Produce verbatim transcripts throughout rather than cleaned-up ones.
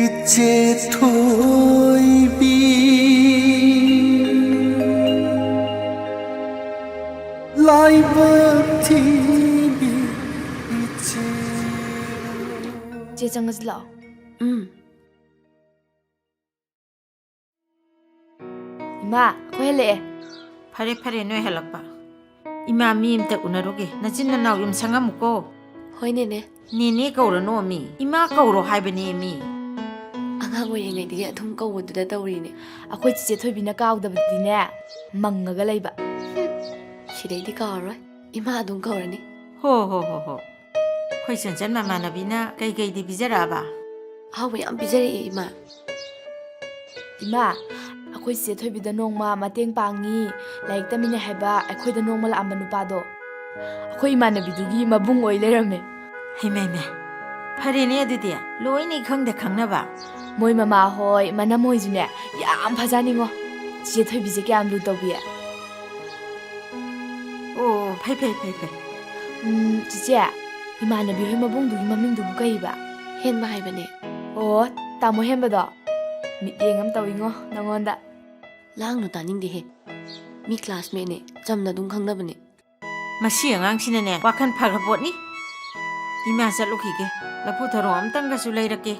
ꯏꯆꯦ ꯊꯣꯏꯕꯤ, ꯂꯥꯏꯕꯛ ꯊꯤꯕꯤ ꯏꯆꯦ꯫ ꯆꯦ, ꯆꯪꯉꯁꯤ ꯂꯥꯛꯑꯣ꯫ ꯎꯝ꯫ ꯏꯃꯥ, ꯑꯩꯈꯣꯏ ꯍꯜꯂꯛꯑꯦ꯫ ꯐꯔꯦ, ꯐꯔꯦ, ꯅꯣꯏ ꯍꯜꯂꯛꯄ꯫ ꯏꯃꯥ, ꯃꯤ ꯑꯝꯇ ꯎꯅꯔꯨꯒꯦ꯫ ꯅꯆꯤꯟ ꯅꯅꯥꯎ ꯌꯨꯝ ꯁꯪꯉꯝꯃꯨꯀꯣ꯫ ꯍꯣꯏ, ꯅꯦꯅꯦ꯫ ꯅꯦꯅꯦ ꯀꯧꯔꯅꯣ ꯃꯤ꯫ ꯏꯃꯥ ꯀꯧꯔꯣ ꯍꯥꯏꯕꯅꯦ ꯃꯤ꯫ ꯑꯉꯥꯡ ꯑꯣꯏꯔꯤꯉꯩꯗꯒꯤ ꯑꯗꯨꯝ ꯀꯧꯕꯗꯨꯗ ꯇꯧꯔꯤꯅꯦ꯫ ꯑꯩꯈꯣꯏ ꯆꯤꯆꯦ ꯊꯣꯏꯕꯤꯅ ꯀꯥꯎꯗꯕꯗꯤꯅꯦ, ꯃꯪꯉꯒ ꯂꯩꯕ꯫ ꯁꯤꯗꯩꯗꯤ ꯀꯥꯎꯔꯔꯣꯏ꯫ ꯏꯃꯥ ꯑꯗꯨꯝ ꯀꯧꯔꯅꯤ꯫ ꯍꯣ, ꯍꯣ, ꯍꯣ, ꯍꯣ꯫ ꯑꯩꯈꯣꯏ ꯆꯟꯆꯟ ꯃꯃꯥꯟꯅꯕꯤꯅ ꯀꯩꯀꯩꯗꯤ ꯄꯤꯖꯔꯛꯑꯕ? ꯑꯍꯥꯎꯕ ꯌꯥꯝ ꯄꯤꯖꯔꯛꯑꯦ, ꯏꯃꯥ꯫ ꯏꯃꯥ, ꯑꯩꯈꯣꯏ ꯆꯦ ꯊꯣꯏꯕꯤꯗ ꯅꯣꯡꯃ ꯃꯇꯦꯡ ꯄꯥꯡꯉꯤ, ꯂꯥꯏꯔꯤꯛ ꯇꯝꯃꯤꯟꯅꯩ ꯍꯥꯏꯕ ꯑꯩꯈꯣꯏꯗ ꯅꯣꯡꯃ ꯂꯥꯛꯑꯝꯕ ꯅꯨꯄꯥꯗꯣ, ꯑꯩꯈꯣꯏ ꯏꯃꯥꯟꯅꯕꯤꯗꯨꯒꯤ ꯃꯕꯨꯡ ꯑꯣꯏ ꯂꯩꯔꯝꯃꯦ꯫ ꯍꯩꯃꯩꯃ, ꯐꯔꯦꯅꯦ ꯑꯗꯨꯗꯤ, ꯂꯣꯏꯅ ꯏꯈꯪꯗ ꯈꯪꯅꯕ꯫ ꯃꯣꯏ ꯃꯃꯥ ꯍꯣꯏ, ꯃꯅꯝ ꯍꯣꯏꯁꯨꯅꯦ, ꯌꯥꯝ ꯐꯖꯅꯤꯡꯉꯣ꯫ ꯆꯦ ꯊꯣꯏꯕꯤꯁꯦ ꯀꯌꯥꯝ ꯂꯨ ꯇꯧꯕꯤ? ꯑꯣ, ꯐꯩ, ꯐꯩ, ꯐꯩ, ꯐꯩ꯫ ꯎꯝ, ꯆꯤꯆꯦ, ꯏꯃꯥꯟꯅꯕꯤ ꯍꯣꯏ ꯃꯕꯨꯡꯗꯨꯒꯤ ꯃꯃꯤꯡꯗꯨꯕꯨ ꯀꯩꯕ? ꯍꯦꯟꯕ ꯍꯥꯏꯕꯅꯦ꯫ ꯑꯣ, ꯇꯥꯃꯣ ꯍꯦꯟꯕꯗꯣ? ꯃꯤꯠꯌꯦꯡ ꯑꯃ ꯇꯧꯏꯉꯣ ꯅꯪꯉꯣꯟꯗ꯫ ꯂꯥꯡꯅꯨ ꯇꯥꯅꯤꯡꯗꯦꯍꯦ꯫ ꯃꯤ classmateꯅꯦ, ꯆꯝꯅ ꯑꯗꯨꯝ ꯈꯪꯅꯕꯅꯦ꯫ ꯃꯁꯤ ꯑꯉꯥꯡꯁꯤꯅꯅꯦ, ꯋꯥꯈꯜ ꯐꯈ꯭ꯔ ꯄꯣꯠꯅꯤ꯫ ꯏꯃꯥ ꯆꯠꯂꯨꯈꯤꯒꯦ, ꯂꯐꯨ ꯊꯔꯣ ꯑꯝꯇꯪꯒꯁꯨ ꯂꯩꯔꯛꯀꯦ꯫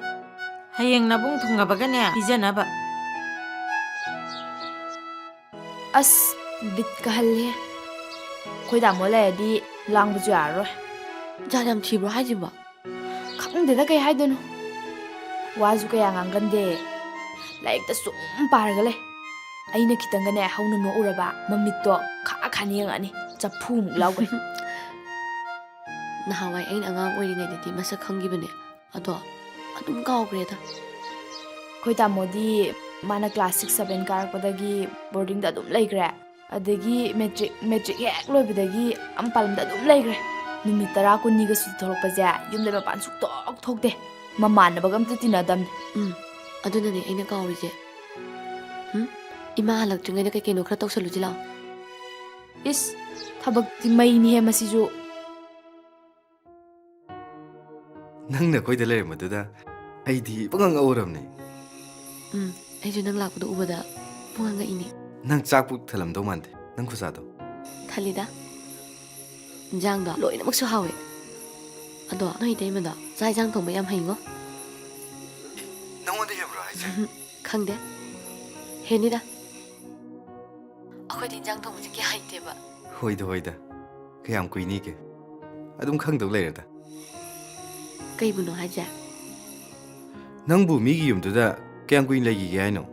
ꯍꯌꯦꯡ ꯅꯕꯨꯡ ꯊꯨꯡꯉꯕꯒꯅꯦ, ꯄꯤꯖꯅꯕ꯫ ꯑꯁ, ꯕꯤꯠꯀ ꯍꯜꯂꯦ꯫ ꯑꯩꯈꯣꯏ ꯇꯥꯃꯣ ꯂꯩꯔꯗꯤ ꯂꯥꯡꯕꯁꯨ ꯌꯥꯔꯔꯣꯏ꯫ ꯖꯥꯠ ꯌꯥꯝ ꯊꯤꯕ꯭ꯔꯣ ꯍꯥꯏꯁꯤꯕꯣ? ꯈꯪꯗꯦꯗ ꯀꯩ ꯍꯥꯏꯗꯣꯏꯅꯣ꯫ ꯋꯥꯁꯨ ꯀꯌꯥ ꯉꯥꯡꯒꯟꯗꯦ꯫ ꯂꯥꯏꯔꯤꯛꯇ ꯁꯨꯝ ꯄꯥꯔꯒ ꯂꯩ꯫ ꯑꯩꯅ ꯈꯤꯇꯪꯒꯅꯦ ꯍꯧꯅ ꯅꯣꯛꯎꯔꯕ, ꯃꯃꯤꯠꯇꯣ ꯈꯥ ꯈꯥꯅ ꯌꯦꯡꯉꯛꯑꯅꯤ꯫ ꯆꯐꯨꯃꯨꯛ ꯂꯥꯎꯒꯩ꯫ ꯅꯍꯥꯟꯋꯥꯏ ꯑꯩꯅ ꯑꯉꯥꯡ ꯑꯣꯏꯔꯤꯉꯩꯗꯗꯤ ꯃꯁꯛ ꯈꯪꯈꯤꯕꯅꯦ꯫ ꯑꯗꯣ ꯑꯗꯨꯝ ꯀꯥꯎꯈ꯭ꯔꯦꯗ꯫ ꯑꯩꯈꯣꯏ ꯇꯥꯃꯣꯗꯤ ꯃꯥꯅ class six seven ꯀꯥꯔꯛꯄꯗꯒꯤ boardingꯗ ꯑꯗꯨꯝ ꯂꯩꯈ꯭ꯔꯦ꯫ ꯑꯗꯒꯤ matric, matric ꯍꯦꯛ ꯂꯣꯏꯕꯗꯒꯤ ꯃꯄꯥꯟ ꯂꯝꯗ ꯑꯗꯨꯝ ꯂꯩꯈ꯭ꯔꯦ꯫ ꯅꯨꯃꯤꯠ ꯇꯔꯥ ꯀꯨꯟꯅꯤꯒ ꯁꯨꯇꯤ ꯊꯣꯛꯂꯛꯄꯁꯦ ꯌꯨꯝꯗꯩ ꯃꯄꯥꯟ ꯁꯨꯛꯊꯣꯛ ꯊꯣꯛꯇꯦ꯫ ꯃꯃꯥꯟꯅꯕꯒ ꯑꯝꯇ ꯇꯤꯟꯅꯗꯝꯅꯦ꯫ ꯎꯝ, ꯑꯗꯨꯅꯅꯦ ꯑꯩꯅ ꯀꯥꯎꯔꯤꯁꯦ꯫ ꯎꯝ, ꯏꯃꯥ ꯍꯜꯂꯛꯇ꯭ꯔꯤꯉꯩꯗ ꯀꯩ ꯀꯩꯅꯣ ꯈꯔ ꯇꯧꯁꯜꯂꯨꯁꯤ ꯂꯥꯛꯑꯣ꯫ ꯏꯁ, ꯊꯕꯛꯇꯤ ꯃꯩꯅꯤꯍꯦ ꯃꯁꯤꯁꯨ꯫ ꯅꯪꯅ ꯑꯩꯈꯣꯏꯗ ꯂꯩꯔꯝꯕꯗꯨꯗ ꯑꯩꯗꯤ ꯄꯨꯡꯉꯛ ꯉꯛꯎꯔꯕꯅꯦ꯫ ꯎꯝ, ꯑꯩꯁꯨ ꯅꯪ ꯂꯥꯛꯄꯗꯣ ꯎꯕꯗ ꯄꯨꯡꯉꯛ ꯉꯛꯏꯅꯦ꯫ ꯅꯪ ꯆꯥꯛ ꯄꯨꯛ ꯊꯜꯂꯝꯗꯧ ꯃꯥꯟꯗꯦ, ꯅꯪ ꯈꯨꯠꯁꯥꯗꯣ꯫ ꯊꯜꯂꯤꯗ꯫ ꯏꯟꯖꯥꯡꯗꯣ ꯂꯣꯏꯅꯃꯛꯁꯨ ꯍꯥꯎꯋꯦ꯫ ꯑꯗꯣ ꯅꯣꯏ ꯏꯇꯩꯃꯗꯣ ꯆꯥꯛ ꯏꯟꯖꯥꯡ ꯊꯣꯡꯕ ꯌꯥꯝ ꯍꯩꯉꯣ꯫ ꯅꯪꯉꯣꯟꯗ ꯍꯦꯟꯕ꯭ꯔꯣ ꯍꯥꯏꯁꯦ? ꯈꯪꯗꯦ꯫ ꯍꯦꯟꯅꯤꯗ꯫ ꯑꯩꯈꯣꯏꯗꯤ ꯏꯟꯖꯥꯡ ꯊꯣꯡꯕꯁꯦ ꯀꯌꯥ ꯍꯩꯇꯦꯕ꯫ ꯍꯣꯏꯗ, ꯍꯣꯏꯗ꯫ ꯀꯌꯥꯝ ꯀꯨꯏꯅꯤꯒꯦ? ꯑꯗꯨꯝ ꯈꯪꯗꯧ ꯂꯩꯔꯦꯗ꯫ ꯀꯩꯕꯨꯅꯣ ꯍꯥꯏꯁꯦ? ꯅꯪꯕꯨ ꯃꯤꯒꯤ ꯌꯨꯝꯗꯨꯗ ꯀꯌꯥꯝ ꯀꯨꯏꯅ ꯂꯩꯈꯤꯒꯦ ꯍꯥꯏꯅꯣ?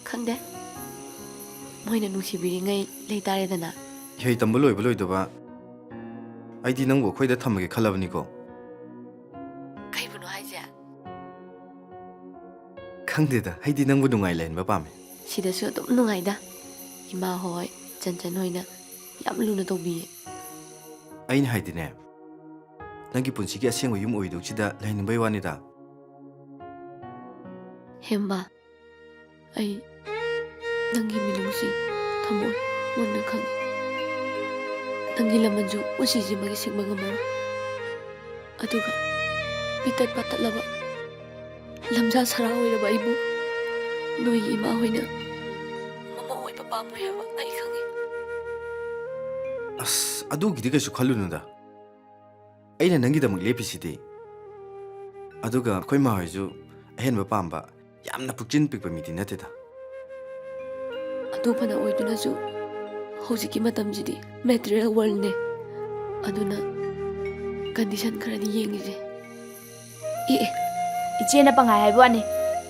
ꯈꯪꯗꯦ꯫ ꯃꯣꯏꯅ ꯅꯨꯡꯁꯤꯕꯤꯔꯤꯉꯩ ꯂꯩꯇꯥꯔꯦꯗꯅ꯫ ꯏꯍꯩ ꯇꯝꯕ ꯂꯣꯏꯕ ꯂꯣꯏꯗꯕ ꯑꯩꯗꯤ ꯅꯪꯕꯨ ꯑꯩꯈꯣꯏꯗ ꯊꯝꯃꯒꯦ ꯈꯜꯂꯕꯅꯤꯀꯣ꯫ ꯀꯩꯕꯨꯅꯣ ꯍꯥꯏꯁꯦ? ꯈꯪꯗꯦꯗ, ꯑꯩꯗꯤ ꯅꯪꯕꯨ ꯅꯨꯡꯉꯥꯏ ꯂꯩꯍꯟꯕ ꯄꯥꯝꯃꯦ꯫ ꯁꯤꯗꯁꯨ ꯑꯗꯨꯝ ꯅꯨꯡꯉꯥꯏꯗ꯫ ꯏꯃꯥ ꯍꯣꯏ, ꯆꯟꯆꯟ ꯍꯣꯏꯅ ꯌꯥꯝ ꯂꯨꯅ ꯇꯧꯕꯤꯌꯦ꯫ ꯑꯩꯅ ꯍꯥꯏꯗꯤꯅꯦ, ꯅꯪꯒꯤ ꯄꯨꯟꯁꯤꯒꯤ ꯑꯁꯦꯡꯕ ꯌꯨꯝ ꯑꯣꯏꯗꯧꯁꯤꯗ ꯂꯩꯍꯟꯅꯤꯡꯕꯩ ꯋꯥꯅꯤꯗ꯫ ꯍꯦꯝꯕ, ꯑꯩ ꯅꯪꯒꯤ ꯃꯤꯅꯨꯡꯁꯤ ꯊꯃꯣꯏ ꯃꯨꯟꯅ ꯈꯪꯉꯤ꯫ ꯅꯪꯒꯤ ꯂꯃꯟꯁꯨ ꯄꯨꯟꯁꯤꯁꯤꯃꯒꯤ ꯁꯤꯡꯕ ꯉꯝꯃꯔꯣꯏ꯫ ꯑꯗꯨꯒ ꯄꯤꯇꯠ ꯄꯥꯇꯠꯂꯕ, ꯂꯝꯖꯥ ꯁꯔꯥ ꯑꯣꯏꯔꯕ ꯑꯩꯕꯨ ꯅꯣꯏꯒꯤ ꯏꯃꯥ ꯍꯣꯏꯅ ꯃꯃꯧ ꯑꯣꯏꯕ ꯄꯥꯝꯃꯣꯏ ꯍꯥꯏꯕ ꯑꯩ ꯈꯪꯉꯤ꯫ ꯑꯁ, ꯑꯗꯨꯒꯤꯗꯤ ꯀꯩꯁꯨ ꯈꯜꯂꯨꯅꯨꯗ꯫ ꯑꯩꯅ ꯅꯪꯒꯤꯗꯃꯛ ꯂꯦꯞꯄꯤꯁꯤꯗꯤ꯫ ꯑꯗꯨꯒ ꯑꯩꯈꯣꯏ ꯃꯥ ꯍꯣꯏꯁꯨ ꯑꯍꯦꯟꯕ ꯄꯥꯝꯕ, ꯌꯥꯝꯅ ꯄꯨꯛꯆꯦꯜ ꯄꯤꯛꯄ ꯃꯤꯗꯤ ꯅꯠꯇꯦꯗ꯫ ꯑꯗꯨ ꯐꯅ ꯑꯣꯏꯗꯨꯅꯁꯨ, ꯍꯧꯖꯤꯛꯀꯤ ꯃꯇꯝꯁꯤꯗꯤ material worldꯅꯦ꯫ ꯑꯗꯨꯅ condition ꯈꯔꯗꯤ ꯌꯦꯡꯉꯤꯁꯦ꯫ ꯑꯦ, ꯑꯦ, ꯏꯆꯦꯅ ꯄꯪꯍꯥꯏ ꯍꯥꯏꯕ ꯋꯥꯅꯤ꯫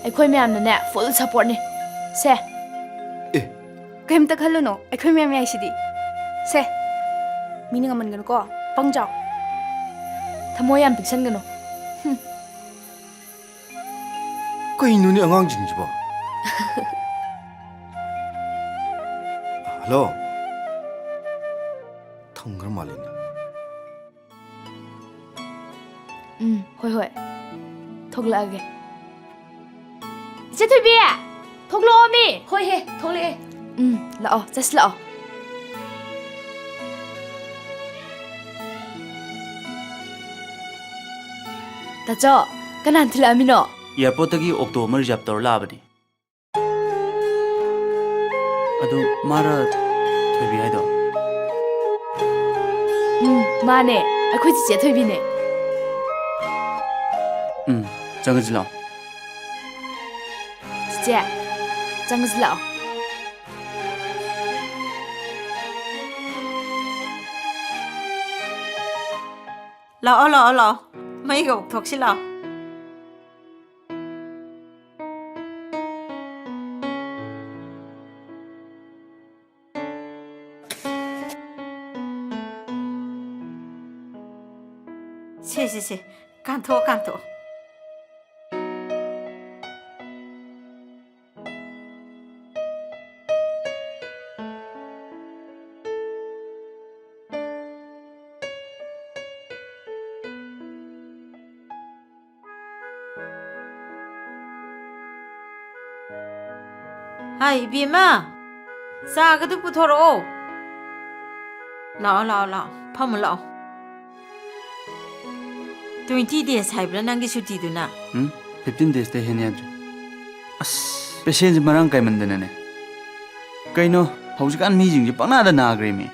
ꯑꯩꯈꯣꯏ ꯃꯌꯥꯝꯅꯅꯦ, full supportꯅꯤ꯫ ꯁꯦ꯫ ꯑꯦ꯫ ꯀꯩꯝꯇ ꯈꯜꯂꯨꯅꯣ, ꯑꯩꯈꯣꯏ ꯃꯌꯥꯝ ꯌꯥꯏꯁꯤꯗꯤ꯫ ꯁꯦ꯫ ꯃꯤꯅ ꯉꯝꯍꯟꯒꯅꯨꯀꯣ, ꯄꯪꯖꯥꯎ꯫ ꯊꯃꯣꯏ ꯌꯥꯝ ꯄꯤꯛꯁꯟꯒꯅꯨ꯫ ꯍꯨꯝ꯫ ꯀꯩꯅꯣꯅꯦ ꯑꯉꯥꯡꯁꯤꯡꯁꯤꯕꯣ? ꯍꯜꯂꯣ? ꯊꯝꯈ꯭ꯔ ꯃꯥꯜꯂꯦꯅꯦ꯫ ꯎꯝ, ꯍꯣꯏ, ꯍꯣꯏ꯫ ꯊꯣꯛꯂꯛꯑꯒꯦ꯫ ꯏꯆꯦ ꯊꯣꯏꯕꯤ! ꯊꯣꯛꯂꯛꯑꯣꯃꯤ! ꯍꯣꯏ ꯍꯦ, ꯊꯣꯛꯂꯛꯑꯦ꯫ ꯎꯝ, ꯂꯥꯛꯑꯣ, ꯆꯠꯁꯤ ꯂꯥꯛꯑꯣ꯫ ꯇꯥꯆꯧ, ꯀꯅꯥꯅ ꯊꯤꯜꯂꯛꯑꯝꯃꯤꯅꯣ? ꯑꯦꯌꯥꯔꯄꯣꯔꯠꯇꯒꯤ ꯑꯣꯛꯇꯣ ꯑꯃ ꯔꯤꯖꯥꯔꯚ ꯇꯧꯔ ꯂꯥꯛꯑꯕꯅꯤ꯫ ꯑꯗꯨ ꯃꯥꯔ ꯊꯣꯏꯕꯤ ꯍꯥꯏꯗꯣ? ꯎꯝ, ꯃꯥꯅꯦ꯫ ꯑꯩꯈꯣꯏ ꯆꯤꯆꯦ ꯊꯣꯏꯕꯤꯅꯦ꯫ ꯎꯝ, ꯆꯪꯉꯁꯤ ꯂꯥꯛꯑꯣ꯫ ꯆꯤꯆꯦ, ꯆꯪꯉꯁꯤ ꯂꯥꯛꯑꯣ꯫ ꯂꯥꯛꯑꯣ, ꯂꯥꯛꯑꯣ, ꯂꯥꯛꯑꯣ꯫ ꯃꯩꯒ ꯎꯊꯣꯛꯁꯤ ꯂꯥꯛꯑꯣ꯫ ꯁꯦ, ꯁꯦ, ꯁꯦ꯫ ꯀꯥꯟꯊꯣꯛꯑꯣ, ꯀꯥꯟꯊꯣꯛꯑꯣ꯫ ꯍꯥꯏ, ꯏꯕꯦꯝꯃ, ꯆꯥꯒꯗꯨ ꯄꯨꯊꯣꯔꯛꯑꯣ꯫ ꯂꯥꯛꯑꯣ, ꯂꯥꯛꯑꯣ, ꯂꯥꯛꯑꯣ, ꯐꯝꯃꯨ ꯂꯥꯛꯑꯣ꯫ Twenty days ꯍꯥꯏꯕ꯭ꯔꯥ ꯅꯪꯒꯤ ꯁꯨꯇꯤꯗꯨꯅ? ꯎꯝ, fifteen daysꯇꯩ ꯍꯦꯟꯅ ꯌꯥꯗ꯭ꯔꯦ꯫ ꯑꯁ, patientꯁꯦ ꯃꯔꯥꯡ ꯀꯥꯏꯃꯟꯗꯅꯅꯦ꯫ ꯀꯩꯅꯣ, ꯍꯧꯖꯤꯛꯀꯥꯟ ꯃꯤꯁꯤꯡꯁꯦ ꯄꯪꯅꯥꯗ ꯅꯥꯈ꯭ꯔꯦꯃꯤ꯫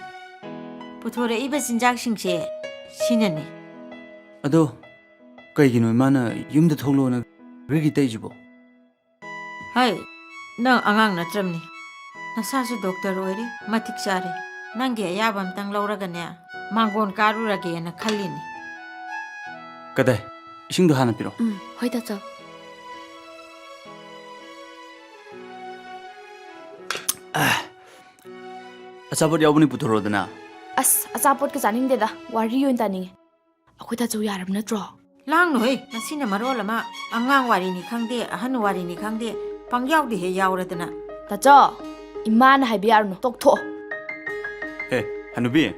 ꯄꯨꯊꯣꯔꯛꯏꯕ ꯆꯤꯟꯖꯥꯛꯁꯤꯡꯁꯦ ꯁꯤꯅꯅꯦ꯫ ꯑꯗꯣ, ꯀꯩꯒꯤꯅꯣ ꯏꯃꯥꯅ ꯌꯨꯝꯗ ꯊꯣꯛꯂꯣꯅ ꯒ꯭ꯔꯤꯒꯤ ꯇꯛꯏꯁꯤꯕꯣ? ꯍꯩ, ꯅꯪ ꯑꯉꯥꯡ ꯅꯠꯇ꯭ꯔꯕꯅꯤ꯫ ꯅꯁꯥꯁꯨ ꯗꯣꯛꯇꯔ ꯑꯣꯏꯔꯦ, ꯃꯇꯤꯛ ꯆꯥꯔꯦ꯫ ꯅꯪꯒꯤ ꯑꯌꯥꯕ ꯑꯝꯇꯪ ꯂꯧꯔꯒꯅꯦ, ꯃꯥꯡꯒꯣꯟ ꯀꯥꯔꯨꯔꯒꯦꯅ ꯈꯜꯂꯤꯅꯤ꯫ ꯀꯗꯥꯏ? ꯏꯁꯤꯡꯗꯣ ꯍꯥꯟꯅ ꯄꯤꯔꯛꯑꯣ꯫ ꯎꯝ, ꯍꯣꯏ, ꯇꯥꯆꯧ꯫ ꯑꯆꯥꯄꯣꯠ ꯌꯥꯎꯕꯅꯤ, ꯄꯨꯊꯣꯔꯛꯑꯣꯗꯅ꯫ ꯑꯁ, ꯑꯆꯥꯄꯣꯠꯀ ꯆꯥꯅꯤꯡꯗꯦꯗ, ꯋꯥꯔꯤ ꯑꯣꯏꯅ ꯇꯥꯅꯤꯡꯉꯦ꯫ ꯑꯩꯈꯣꯏ ꯇꯥꯆꯧ ꯌꯥꯔꯕ ꯅꯠꯇ꯭ꯔꯣ? ꯂꯥꯡꯅꯨꯍꯦ, ꯃꯁꯤꯅ ꯃꯔꯣꯜ ꯑꯃ ꯑꯉꯥꯡ ꯋꯥꯔꯤꯅꯤ ꯈꯪꯗꯦ, ꯑꯍꯟ ꯋꯥꯔꯤꯅꯤ ꯈꯪꯗꯦ, ꯄꯪꯌꯥꯎꯗ ꯍꯦꯛ ꯌꯥꯎꯔꯗꯅ꯫ ꯇꯥꯆꯧ, ꯏꯃꯥꯅ ꯍꯥꯏꯕ ꯌꯥꯔꯨꯅꯨ, ꯇꯣꯛꯊꯣꯛꯑꯣ꯫ ꯑꯦ, ꯍꯅꯨꯕꯤ,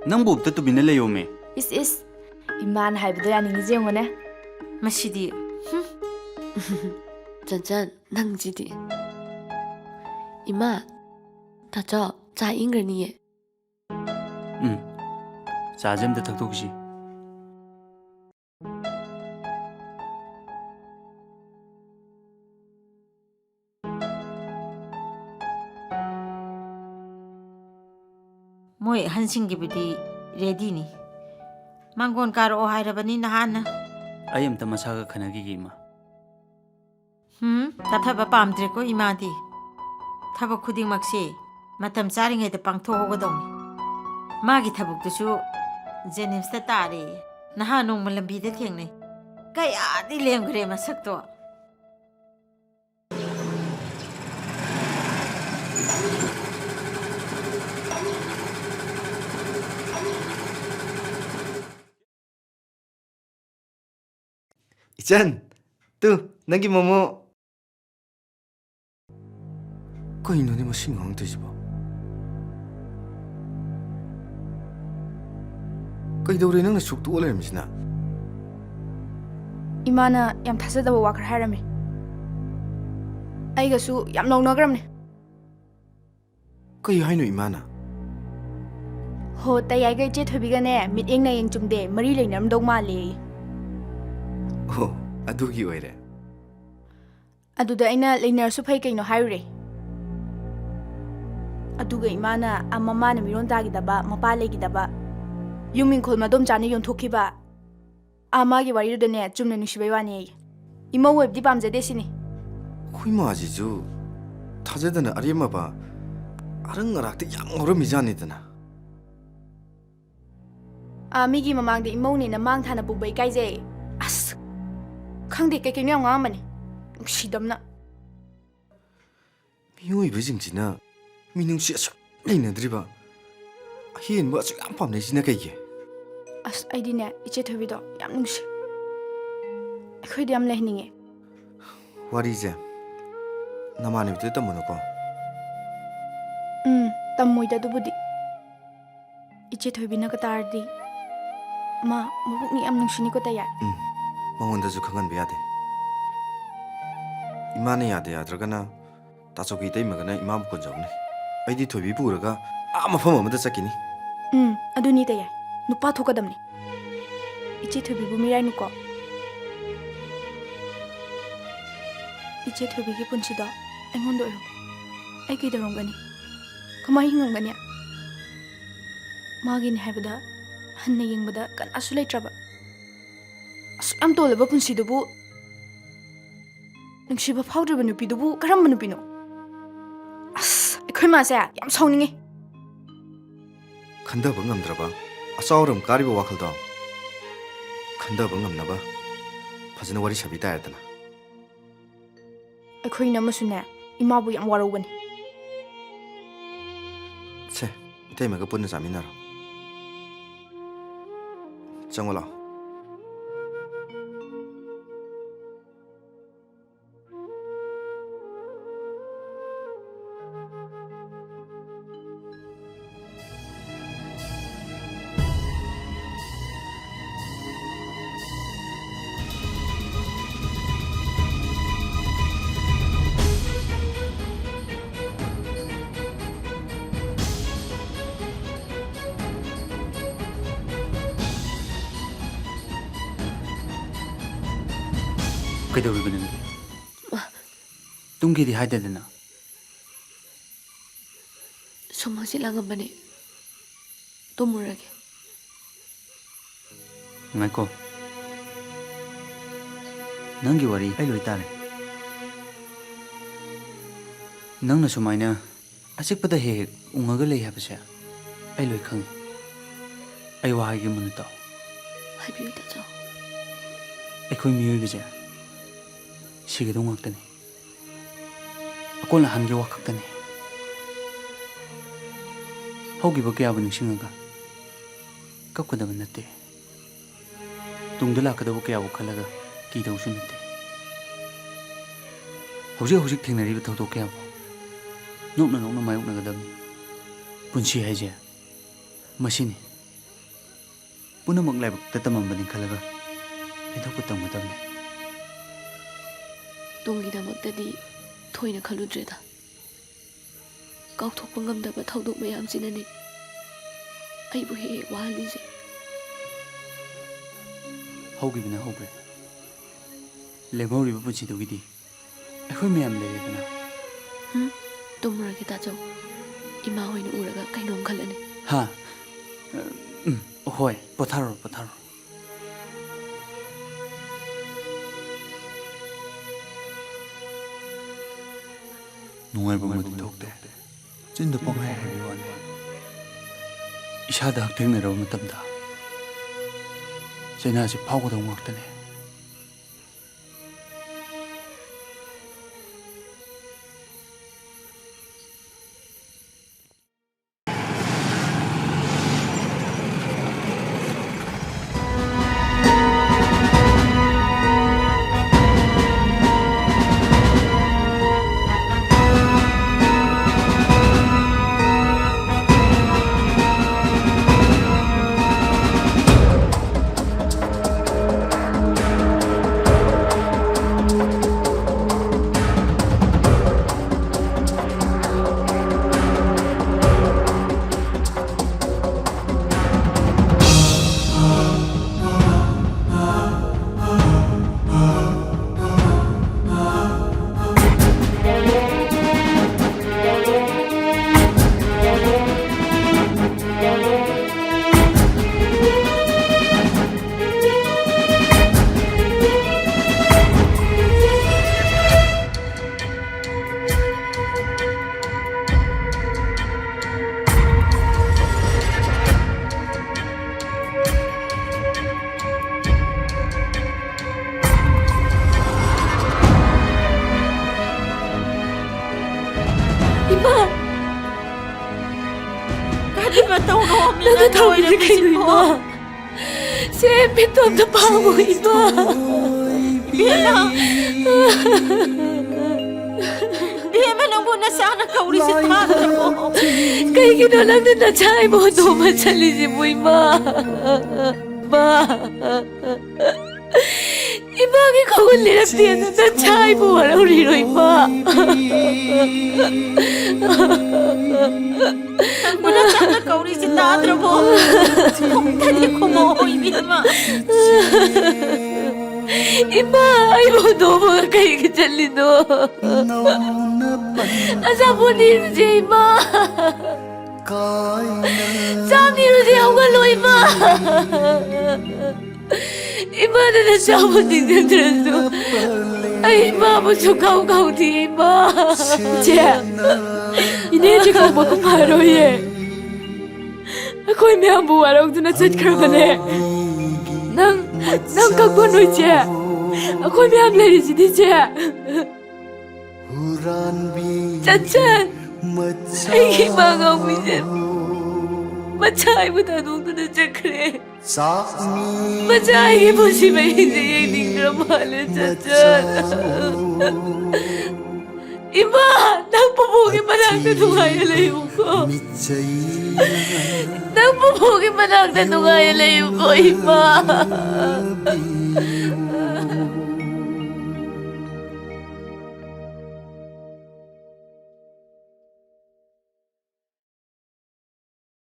ꯅꯪꯕꯨ ꯑꯝꯇ ꯇꯨꯃꯤꯟꯅ ꯂꯩꯌꯣꯃꯦ꯫ ꯏꯁ, ꯏꯁ, ꯏꯃꯥꯅ ꯍꯥꯏꯕꯗꯣ ꯌꯥꯅꯤꯡꯉꯤꯁꯦ ꯌꯦꯡꯉꯨꯅꯦ꯫ ꯃꯁꯤꯗꯤ, ꯍꯨꯝ꯫ ꯆꯟꯆꯟ, ꯅꯪꯁꯤꯗꯤ꯫ ꯏꯃꯥ, ꯇꯥꯆꯧ, ꯆꯥ ꯏꯪꯈ꯭ꯔꯅꯤꯌꯦ꯫ ꯎꯝ, ꯆꯥꯁꯦ ꯑꯝꯇ ꯊꯛꯇꯣꯛꯈꯤꯁꯤ꯫ ꯑꯍꯟꯁꯤꯡꯒꯤꯕꯨꯗꯤ ꯔꯦꯗꯤꯅꯤ꯫ ꯃꯥꯡꯒꯣꯟ ꯀꯥꯔꯛꯑꯣ ꯍꯥꯏꯔꯕꯅꯤ ꯅꯍꯥꯟꯅ꯫ ꯑꯩ ꯑꯝꯇ ꯃꯁꯥꯒ ꯈꯟꯅꯈꯤꯒꯦ, ꯏꯃꯥ꯫ ꯍꯨꯝ, ꯆꯠꯊꯕ ꯄꯥꯝꯗ꯭ꯔꯦꯀꯣ ꯏꯃꯥꯗꯤ꯫ ꯊꯕꯛ ꯈꯨꯗꯤꯡꯃꯛꯁꯦ ꯃꯇꯝ ꯆꯥꯔꯤꯉꯩꯗ ꯄꯥꯡꯊꯣꯛꯍꯧꯒꯗꯧꯅꯤ꯫ ꯃꯥꯒꯤ ꯊꯕꯛꯇꯨꯁꯨ ꯖꯦꯅꯤꯝꯁꯇ ꯇꯥꯔꯦ꯫ ꯅꯍꯥꯟ ꯅꯣꯡꯃ ꯂꯝꯕꯤꯗ ꯊꯦꯡꯅꯩ꯫ ꯀꯌꯥꯗꯤ ꯂꯦꯝꯈ꯭ꯔꯦ ꯃꯁꯛꯇꯣ꯫ ꯏꯆꯟ, ꯇꯨ, ꯅꯪꯒꯤ ꯃꯣꯃꯣ꯫ ꯀꯩꯅꯣꯅꯦ ꯃꯁꯤ ꯉꯥꯡ ꯇꯧꯏꯁꯤꯕꯣ? ꯀꯩꯗꯧꯔꯦ ꯅꯪꯅ ꯁꯨꯛ ꯇꯣꯛꯑ ꯂꯩꯔꯝꯃꯤꯁꯤꯅ? ꯏꯃꯥꯅ ꯌꯥꯝ ꯊꯥꯖꯗꯕ ꯋꯥ ꯈꯔ ꯍꯥꯏꯔꯝꯃꯦ꯫ ꯑꯩꯒꯁꯨ ꯌꯥꯝ ꯂꯥꯎꯅꯈ꯭ꯔꯕꯅꯦ꯫ ꯀꯩ ꯍꯥꯏꯅꯣ ꯏꯃꯥꯅ? ꯍꯣ, ꯇꯌꯥꯏꯒ ꯏꯆꯦ ꯊꯣꯏꯕꯤꯒꯅꯦ ꯃꯤꯠꯌꯦꯡ ꯅꯥꯌꯦꯡ ꯆꯨꯝꯗꯦ, ꯃꯔꯤ ꯂꯩꯅꯔꯝꯗꯧ ꯃꯥꯜꯂꯦ꯫ ꯑꯣ, ꯑꯗꯨꯒꯤ ꯑꯣꯏꯔꯦ꯫ ꯑꯗꯨꯗ ꯑꯩꯅ ꯂꯩꯅꯔꯁꯨ ꯐꯩ ꯀꯩꯅꯣ ꯍꯥꯏꯔꯨꯔꯦ꯫ ꯑꯗꯨꯒ ꯏꯃꯥꯅ, ꯑ, ꯃꯃꯥꯅ ꯃꯤꯔꯣꯟ ꯇꯥꯈꯤꯗꯕ, ꯃꯄꯥ ꯂꯩꯈꯤꯗꯕ, ꯌꯨꯝ ꯏꯪꯈꯣꯜ ꯃꯗꯣꯝꯆꯥꯅ ꯌꯣꯟꯊꯣꯛꯈꯤꯕ, ꯑ, ꯃꯥꯒꯤ ꯋꯥꯔꯤꯗꯨꯗꯅꯦ ꯆꯨꯝꯅ ꯅꯨꯡꯁꯤꯕꯩ ꯋꯥꯅꯦꯌꯦ꯫ ꯏꯃꯧ ꯑꯣꯏꯕꯗꯤ ꯄꯥꯝꯖꯗꯦ ꯁꯤꯅꯤ꯫ ꯑꯩꯈꯣꯏ ꯃꯥꯁꯤꯁꯨ ꯊꯥꯖꯗꯅ ꯑꯔꯦꯝꯃꯕ ꯑꯔꯪ ꯑꯔꯥꯛꯇ ꯌꯥꯝ ꯉꯥꯎꯔꯝꯃꯤꯖꯥꯠꯅꯤꯗꯅ꯫ ꯑꯥ, ꯃꯤꯒꯤ ꯃꯃꯥꯡꯗ ꯏꯃꯧꯅꯦꯅ ꯃꯥꯡ ꯊꯥꯅ ꯄꯨꯕ ꯏꯀꯥꯏꯖꯩ꯫ ꯑꯁ, ꯈꯪꯗꯦ, ꯀꯩ ꯀꯩꯅꯣ ꯌꯥꯝ ꯉꯥꯡꯉꯝꯕꯅꯤ꯫ ꯅꯨꯡꯁꯤꯗꯝꯅ꯫ ꯃꯤꯑꯣꯏꯕꯁꯤꯡꯁꯤꯅ ꯃꯤꯅꯨꯡꯁꯤ ꯑꯁꯨꯛ ꯂꯩꯅꯗ꯭ꯔꯤꯕ, ꯑꯍꯦꯟꯕ ꯑꯁꯨꯛ ꯌꯥꯝ ꯄꯥꯝꯅꯩꯁꯤꯅ ꯀꯩꯒꯤ? ꯑꯁ, ꯑꯩꯗꯤꯅꯦ, ꯏꯆꯦ ꯊꯣꯏꯕꯤꯗꯣ ꯌꯥꯝ ꯅꯨꯡꯁꯤ꯫ ꯑꯩꯈꯣꯏꯗꯤ ꯌꯥꯝ ꯂꯩꯍꯟꯅꯤꯡꯉꯦ꯫ ꯋꯥꯔꯤꯁꯦ ꯅꯃꯥꯟꯅꯕꯤꯗ ꯇꯝꯃꯨꯅꯨꯀꯣ꯫ ꯎꯝ, ꯇꯝꯃꯣꯏꯗ ꯑꯗꯨꯕꯨꯗꯤ꯫ ꯏꯆꯦ ꯊꯣꯏꯕꯤꯅꯒ ꯇꯥꯔꯗꯤ, ꯃꯥ ꯃꯕꯨꯛꯅꯤ ꯌꯥꯝ ꯅꯨꯡꯁꯤꯅꯤꯀꯣ ꯇꯌꯥꯏ꯫ ꯎꯝ, ꯃꯉꯣꯟꯗꯁꯨ ꯈꯪꯍꯟꯕ ꯌꯥꯗꯦ꯫ ꯏꯃꯥꯅ ꯌꯥꯗ ꯌꯥꯗ꯭ꯔꯒꯅ ꯇꯥꯆꯧꯒꯤ ꯏꯇꯩꯃꯒꯅ ꯏꯃꯥꯕꯨ ꯀꯣꯟꯖꯧꯅꯤ꯫ ꯑꯩꯗꯤ ꯊꯣꯏꯕꯤ ꯄꯨꯔꯒ ꯑꯥ ꯃꯐꯝ ꯑꯃꯗ ꯆꯠꯈꯤꯅꯤ꯫ ꯎꯝ, ꯑꯗꯨꯅꯤ ꯇꯌꯥꯏ꯫ ꯅꯨꯄꯥ ꯊꯣꯛꯀꯗꯕꯅꯤ꯫ ꯏꯆꯦ ꯊꯣꯏꯕꯤꯕꯨ ꯃꯤꯔꯥꯏꯅꯨꯀꯣ꯫ ꯏꯆꯦ ꯊꯣꯏꯕꯤꯒꯤ ꯄꯨꯟꯁꯤꯗꯣ ꯑꯩꯉꯣꯟꯗ ꯑꯣꯏꯔꯝꯃꯣ꯫ ꯑꯩ ꯀꯩꯗꯧꯔꯝꯒꯅꯤ? ꯀꯃꯥꯏ ꯍꯤꯡꯉꯝꯒꯅꯤ? ꯃꯥꯒꯤꯅꯤ ꯍꯥꯏꯕꯗ ꯍꯟꯅ ꯌꯦꯡꯕꯗ ꯀꯅꯥꯁꯨ ꯂꯩꯇ꯭ꯔꯕ꯫ ꯑꯁꯨꯛ ꯌꯥꯝ ꯇꯣꯜꯂꯕ ꯄꯨꯟꯁꯤꯗꯨꯕꯨ ꯅꯨꯡꯁꯤꯕ ꯐꯥꯎꯗ꯭ꯔꯤꯕ ꯅꯨꯄꯤꯗꯨꯕꯨ ꯀꯔꯝꯕ ꯅꯨꯄꯤꯅꯣ? ꯑꯁ, ꯑꯩꯈꯣꯏ ꯃꯥꯁꯦ ꯌꯥꯝ ꯁꯥꯎꯅꯤꯡꯉꯤ꯫ ꯈꯟꯊꯕ ꯉꯝꯗ꯭ꯔꯕ ꯑꯆꯥꯎꯔꯝ ꯀꯥꯔꯤꯕ ꯋꯥꯈꯜꯗꯣ ꯈꯟꯊꯕ ꯉꯝꯅꯕ ꯐꯖꯅ ꯋꯥꯔꯤ ꯁꯥꯕꯤ ꯇꯥꯔꯦꯗꯅ꯫ ꯑꯩꯈꯣꯏ ꯏꯅꯝꯃꯁꯨꯅꯦ, ꯏꯃꯥꯕꯨ ꯌꯥꯝ ꯋꯥꯔꯧꯕꯅꯤ꯫ ꯁꯦ, ꯏꯇꯩꯃꯒ ꯄꯨꯟꯅ ꯆꯥꯃꯤꯟꯅꯔꯣ꯫ ꯆꯪꯉꯣ ꯂꯥꯛꯑꯣ꯫ ꯀꯩꯗꯧꯔꯤꯕ ꯅꯪꯗꯤ? ꯇꯨꯝꯒꯦꯗꯤ ꯍꯥꯏꯗꯗꯅ꯫ ꯁꯨꯝ ꯍꯪꯆꯤꯠ ꯂꯥꯡꯉꯝꯕꯅꯦ꯫ ꯇꯨꯝꯃꯨꯔꯒꯦ꯫ ꯉꯥꯏꯈꯣ꯫ ꯅꯪꯒꯤ ꯋꯥꯔꯤ ꯑꯩ ꯂꯣꯏ ꯇꯥꯔꯦ꯫ ꯅꯪꯅ ꯁꯨꯃꯥꯏꯅ ꯑꯆꯤꯛꯄꯗ ꯍꯦꯛ ꯍꯦꯛ ꯎꯪꯉꯒ ꯂꯩ ꯍꯥꯏꯕꯁꯦ ꯑꯩ ꯂꯣꯏ ꯈꯪꯉꯤ꯫ ꯑꯩ ꯋꯥ ꯍꯥꯏꯒꯦ ꯃꯨꯟꯅ ꯇꯥꯎ꯫ ꯍꯥꯏꯕꯤꯌꯨ, ꯇꯥꯆꯧ꯫ ꯑꯩꯈꯣꯏ ꯃꯤꯑꯣꯏꯕꯁꯦ ꯁꯤꯒꯗꯧ ꯉꯥꯛꯇꯅꯤ꯫ ꯑꯀꯣꯟ ꯑꯍꯟꯒꯤ ꯋꯥ ꯈꯛꯇꯅꯤ꯫ ꯍꯧꯈꯤꯕ ꯀꯌꯥꯕꯨ ꯅꯤꯡꯁꯤꯡꯉꯒ ꯀꯞꯀꯗꯕ ꯅꯠꯇꯦ꯫ ꯇꯨꯡꯗ ꯂꯥꯛꯀꯗꯕ ꯀꯌꯥꯕꯨ ꯈꯜꯂꯒ ꯀꯤꯗꯧꯁꯨ ꯅꯠꯇꯦ꯫ ꯍꯧꯖꯤꯛ ꯍꯧꯖꯤꯛ ꯊꯦꯡꯅꯔꯤꯕ ꯊꯧꯗꯣꯛ ꯀꯌꯥꯕꯨ ꯅꯣꯛꯅ ꯅꯣꯛꯅ ꯃꯥꯌꯣꯛꯅꯒꯗꯕꯅꯤ꯫ ꯄꯨꯟꯁꯤ ꯍꯥꯏꯁꯦ ꯃꯁꯤꯅꯤ꯫ ꯄꯨꯝꯅꯃꯛ ꯂꯥꯏꯕꯛꯇ ꯇꯝꯃꯝꯕꯅꯤ ꯈꯜꯂꯒ ꯍꯦꯟꯗꯣꯛꯄ ꯇꯝꯒꯗꯕꯅꯤ꯫ ꯇꯨꯡꯒꯤꯗꯃꯛꯇꯗꯤ ꯊꯣꯏꯅ ꯈꯜꯂꯨꯗ꯭ꯔꯦꯗ꯫ ꯀꯥꯎꯊꯣꯛꯄ ꯉꯝꯗꯕ ꯊꯧꯗꯣꯛ ꯃꯌꯥꯝꯁꯤꯅꯅꯦ ꯑꯩꯕꯨ ꯍꯦꯛ ꯍꯦꯛ ꯋꯥꯍꯜꯂꯤꯁꯦ꯫ ꯍꯧꯈꯤꯕꯅ ꯍꯧꯈ꯭ꯔꯦ꯫ ꯂꯦꯝꯍꯧꯔꯤꯕ ꯄꯨꯟꯁꯤꯗꯨꯒꯤꯗꯤ ꯑꯩꯈꯣꯏ ꯃꯌꯥꯝ ꯂꯩꯔꯦꯗꯅ꯫ ꯍꯨꯝ, ꯇꯨꯝꯃꯨꯔꯒꯦ ꯇꯥꯆꯧ꯫ ꯏꯃꯥ ꯍꯣꯏꯅ ꯎꯔꯒ ꯀꯩꯅꯣꯝ ꯈꯜꯂꯅꯤ꯫ ꯍꯥ? ꯎꯝ, ꯍꯣꯏ, ꯄꯣꯊꯥꯔꯣ, ꯄꯣꯊꯥꯔꯣ꯫ ꯅꯨꯡꯉꯥꯏꯕ ꯑꯃꯗꯤ ꯊꯣꯛꯇꯦ꯫ ꯆꯤꯟꯗ ꯄꯪꯍꯥꯏ ꯍꯥꯏꯕꯒꯤ ꯋꯥꯅꯤ꯫ ꯏꯁꯥꯗ ꯍꯛꯊꯦꯡꯅꯔꯕ ꯃꯇꯝꯗ ꯆꯩꯅꯥꯁꯤ ꯐꯥꯎꯒꯗꯧ ꯉꯥꯛꯇꯅꯤ꯫ ꯏꯃꯥ! ꯀꯔꯤꯅꯣ ꯇꯧꯔꯣ? ꯃꯤ ꯅꯪꯅ ꯅꯪ ꯊꯝꯃꯤꯁꯦ ꯀꯩꯅꯣ, ꯂꯣꯏꯔꯝꯃꯤꯁꯤꯕꯣ? ꯏꯃꯥ? ꯁꯦ, ꯃꯤꯠꯇꯣ ꯑꯝꯇ ꯄꯥꯡꯉꯣ, ꯏꯃꯥ꯫ ꯏꯕꯦꯝꯃ! ꯏꯕꯦꯝꯃ, ꯅꯪꯕꯨ ꯅꯆꯥꯅ ꯀꯧꯔꯤꯁꯤ ꯇꯥꯗ꯭ꯔꯕꯣ? ꯀꯩꯒꯤꯅꯣ ꯅꯪꯅ ꯅꯆꯥ ꯑꯩꯕꯨ ꯍꯨꯟꯗꯣꯛꯑꯝꯃ ꯆꯠꯂꯤꯁꯤꯕꯨ, ꯏꯃꯥ? ꯏꯃꯥ! ꯏꯃꯥꯒꯤ ꯈꯣꯡꯒꯨꯜ ꯂꯤꯔꯛꯇꯦ ꯑꯗꯨ ꯅꯆꯥ ꯑꯩꯕꯨ ꯋꯥꯔꯧꯔꯤꯔꯣ, ꯏꯃꯥ? ꯅꯪꯕꯨ ꯅꯆꯥꯅ ꯀꯧꯔꯤꯁꯤ ꯇꯥꯗ꯭ꯔꯕꯣ? ꯈꯨꯝꯗꯗꯤ ꯈꯨꯝꯃꯛꯑꯣ, ꯏꯕꯦꯝꯃ꯫ ꯏꯃꯥ, ꯑꯩꯕꯨ ꯍꯨꯟꯗꯣꯛꯑꯝꯃꯒ ꯀꯩꯒꯤ ꯆꯠꯂꯤꯅꯣ? ꯑꯆꯥꯄꯣꯠ ꯅꯤꯔꯨꯁꯦ, ꯏꯃꯥ꯫ ꯆꯥꯛ ꯅꯤꯔꯨꯁꯦ, ꯍꯧꯒꯠꯂꯣ ꯏꯃꯥ꯫ ꯏꯃꯥꯅ ꯅꯆꯥꯕꯨ ꯅꯤꯡꯁꯤꯡꯗ꯭ꯔꯁꯨ ꯑꯩ ꯏꯃꯥꯕꯨ ꯁꯨꯡꯀꯥꯎ ꯀꯥꯎꯗꯦ ꯏꯃꯥ꯫ ꯏꯆꯦ, ꯏꯅꯦꯗꯤ ꯀꯧꯕ ꯀꯨꯝꯃꯔꯣꯏꯌꯦ꯫ ꯑꯩꯈꯣꯏ ꯃꯌꯥꯝꯕꯨ ꯋꯥꯔꯧꯗꯨꯅ ꯆꯠꯈ꯭ꯔꯕꯅꯦ꯫ ꯅꯪ, ꯅꯪ ꯀꯞꯀꯅꯨ ꯏꯆꯦ꯫ ꯑꯩꯈꯣꯏ ꯃꯌꯥꯝ ꯂꯩꯔꯤꯁꯤꯗꯤ ꯏꯆꯦ꯫ ꯆꯟꯆꯟ, ꯑꯩꯒꯤ ꯏꯃꯥ ꯉꯥꯎꯕꯤꯁꯦ ꯃꯆꯥ ꯑꯩꯕꯨ ꯊꯥꯗꯣꯛꯇꯨꯅ ꯆꯠꯈ꯭ꯔꯦ꯫ ꯃꯆꯥ ꯑꯩꯒꯤ ꯄꯨꯟꯁꯤ ꯃꯍꯤꯡꯁꯦ ꯌꯦꯡꯅꯤꯡꯗ꯭ꯔ ꯃꯥꯜꯂꯦ, ꯆꯟꯆꯟ꯫ ꯏꯃꯥ, ꯅꯪ ꯄꯨꯄꯨꯒꯤ ꯃꯅꯥꯛꯇ ꯅꯨꯡꯉꯥꯏꯅ ꯂꯩꯌꯨꯀꯣ꯫ ꯅꯪ ꯄꯨꯄꯨꯒꯤ ꯃꯅꯥꯛꯇ ꯅꯨꯡꯉꯥꯏꯅ ꯂꯩꯌꯨꯀꯣ, ꯏꯃꯥ꯫